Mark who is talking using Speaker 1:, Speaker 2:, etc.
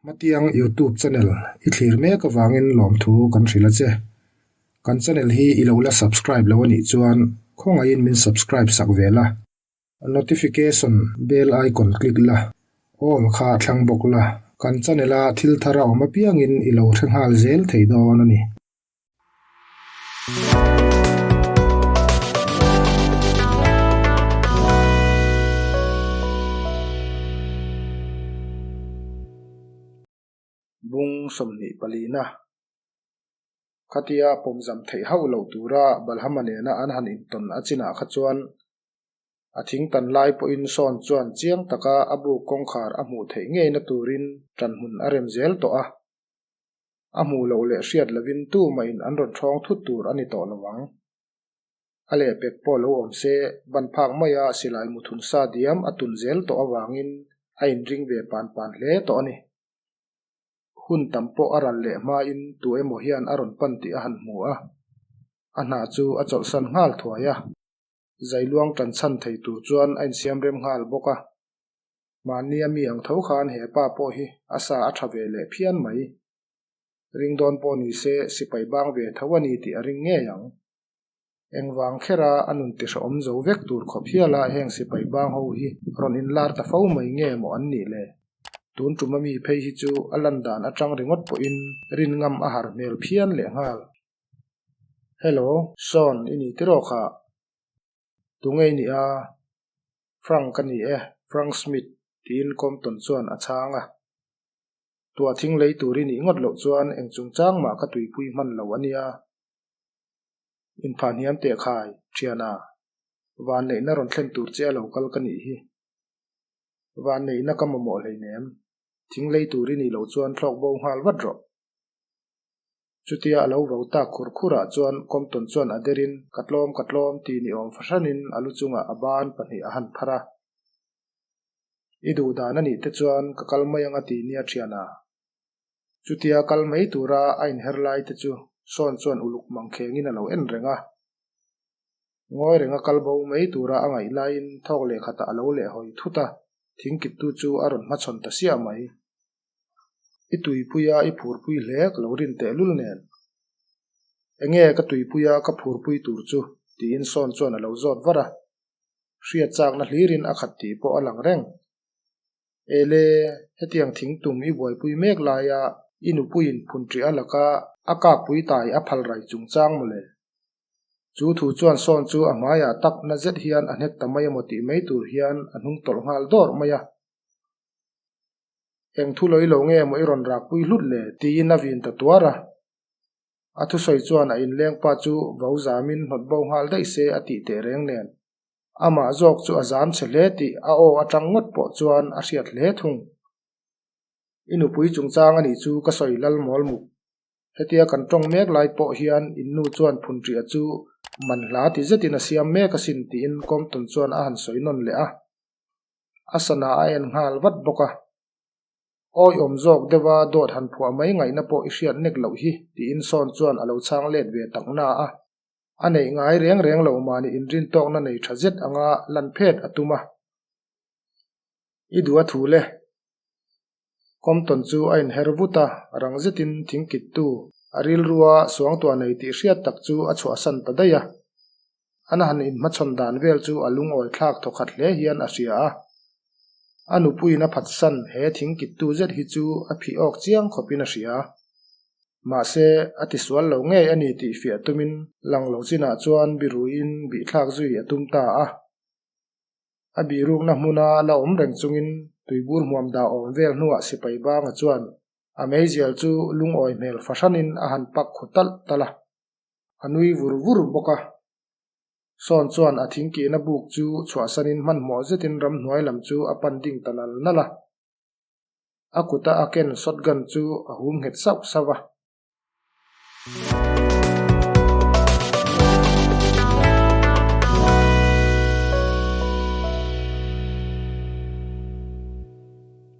Speaker 1: Hmatiang Youtube channel i thlir mek avangin lawmthu kan hrilh a che. Kan channel hi i lo la subscribe lo a nih chuan khawngaihin min subscribe sak ve la. Notification bell icon click la, all kha thlang bawk la, kan channel a thil thar a awm apiangin i lo hre nghal zel thei dawn a ni. Bung 24na Khatia pawmzam theih hauh loh tura Balhama nena an han intawn a chinah kha chuan a thing tan lai pawhin sawn chuan chiang taka a buk kawngkhar a hmuh theih ngeina turin ṭanhmun a rem zel tawh a. A hmuh loh leh hriat lovin tumahin an rawn ṭhawng thut tur a ni tawh lo ang. A lehpek pawh lo awm se, ban phak maia silai muthun sa diam a tun zel tawh avangin a inring ve pan pan hle tawh a ni. Hun tam pawh a ral leh hmain tu emaw hian a rawn pan tih a han hmu a, a hna chu a chawlhsan nghal thuai a. Zailuang ṭan chhan thei tur chuan a insiam rem nghal bawk a. Mahnia mi ang tho khan he pa pawh hi a sa a tha ve leh phian mai. Ring dawn pawh ni se sipai bang ve tho a ni tih a ring ngei ang. Engvang khera a nun tihrehawm zo vek tur khawp hiala heng sipai bang ho hi rawn inlar ta fo mai nge maw an nih le? Tun tum a mi phei hi chu a lan dan atang ringawt pawhin rin ngam a har hmel phian leh nghal. Hello, Sean i ni tiraw khah? Tunge i nih a? Frank ka ni e, Frank Smith, tiin Compton chuan a chhang a. Tuah thing lei tur i nih ngawt loh chuan eng chungchang mah ka tuipui hman lo a nia. Inphah hniam teh khai, thiana. Vanneihna rawn thlen tur che a lo kal ka nih hi. Vanneihna ka mamawh hleinem. Thing lei tur i nih loh chuan thlawk bo nghal vat rawh. Chutia a lo vo tak khur khurah chuan Compton chuan a derin ka tlawm ka tlawm ti ni awm fahranin a lu chungah a ban pahnih a han phar a. I duh dan a nih te chuan ka kal mai ang a ti nia thian a. Chutia kal mai tura a inher lai te chu Sawn chuan uluk mangkhengin a lo en reng a. Ngawi renga kal bo mai tura a ngaih laiin thawk lehkhatah a lo lehhawi thut a, thingkiptu chu a rawn hmachhawn ta siah mai. I tuipuia i phurpui hle ka lo rin tehlul nen. Enge ka tuipuia ka phurpui tur chu? tiin Sawn chuan a lo zawt var a. Hriat chakna hlirin a khat tih pawh a lang reng. Ele, hetiang thing tum i buaipui mek laia i nupuiin phunṭiah laka a kakpui tai a phal rai chungchang mawle. Chu thu chuan Sawn chu a hmaiah tak na zet hian a hnek ta mai emaw tih mai tur hian a hnung tawlh nghal dawrh mai a. Eng thu lawilo nge maw i rawn rakpui hlut le? tiin a vin ta tuar a. A thusawi chuan a inleng pa chu vo zamin hnawt bo nghal daih se a tih teh reng nen. Amah zawk chu a zam chhe hle tih a aw atang ngawt pawh chuan a hriat hle thung. I nupui chungchang a nih chu ka sawi lal mawl muk. Hetia kan tawng mek lai pawh hian in nu chuan phunṭiah chu man hla ti zetin a siam mek asin tiin Compton chuan a han sawi nawn leh a. A sana a en nghal vat bawk a. Awi awm zawk deuha dawt han phuah mai ngaihna pawh i hriat nek loh hi tiin Sawn chuan a lo chhang let ve tak na a. A neih ngai reng reng lo mahni inrintawkna nei tha zet anga lan phet a tum a. I duh a thu le. Compton chu a inher vut a, rang zetin thingkittu a rilrua suangtuah nei tih hriat tak chu a chhuahsan ta daih a. An han inhmachhawn dan vel chu a lungawi thlak thawkhat hle hian a hria a. A nupuiin a phatsan he thingkittu zet hi chu a phih awk chiang khawpin a hria. Mahse, a tisual lo ngei a ni tih fiah tumin lang lo chinah chuan biruin bihthlak zui a tum ta a. A bihrukna hmuna la awm reng chungin tuibur hmuam dah awm vel hnuah sipai banga chuan a meizial chu lungawi hmel fahranin a han pak khu talh talh a. A nui vur vur bawk a. Sawn chuan a thingkihna buk chu chhuahsanin hmanhmawh zetin ramhnuai lam chu a pan ding ta nal nal a. A kuta a ken shotgun chu a hum nghet sauh sauh a.